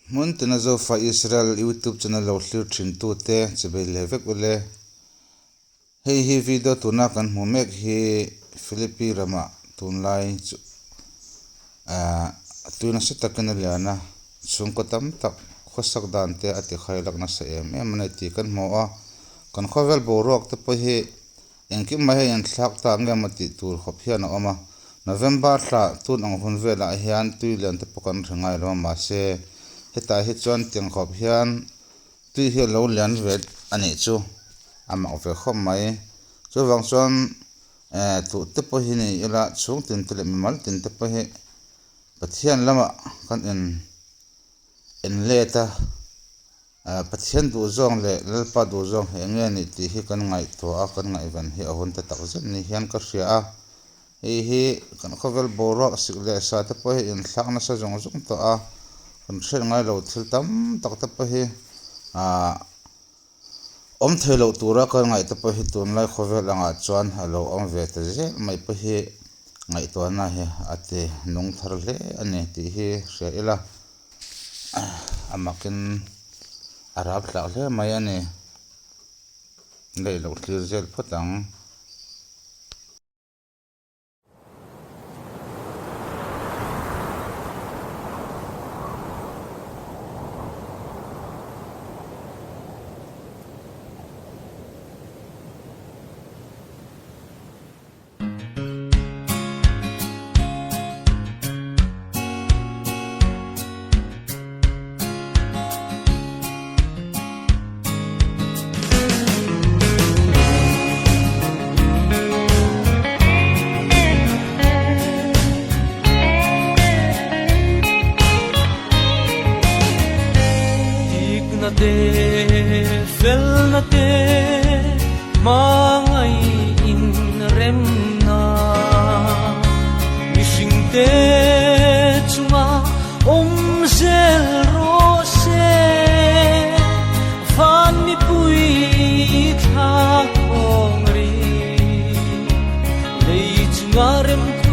Hmun tina Zofa Israel YouTube channel lo hlir thin tute chibei leh vek ule. Hei hi video tuna kan hmuh mek hi Philippi ramah tunlai chu ahh tui nasa takin a lian a, chhungkaw tam tak khawsak dan te a tikhai lak nasa em em a ni tih kan hmu a, kan khawvel boruak te pawh hi Engkim mai hi inthlak ta nge maw tih tur khawp hian a awm a, November thla tun ang hun velah hian tui lian te pawh kan hre ngai lo a, mahse hetah hi chuan tiang khawp hian tui hi a lo lian ve a nih chu a mak ve khawp mai. Chuvang chuan eh tuh te pawh hi ni ila chhung tin te leh mimal tin te pawh hi Pathian lamah kan in en let a. Pathian duhzawng leh Lalpa duhzawng hi eng nge ni tih hi kan ngaihtuah a, kan ngaihven hi a hun ta tak zet ni hian ka hria a. Hei hi kan khawvel boruak sik leh sa te pawh hi inthlak nasa zawng zawng tawh a, kan hriat ngai lo thil tam tak te pawh hi ah awm thei loh tura kan ngaih te pawh hi tunlai khawvel angah chuan a lo awm ve ta zel mai pawh hi ngaihtuahna hi a ti nung thar hle a ni tih hi hria ila. A makin a rap hlak hle mai a ni lei loh thlir zel phawt ang. Dikna te, felna te, Hmangaih inremna mihringte chunga awm zel rawh se. Van mipui thla khawng ri lei chunga remkhawm.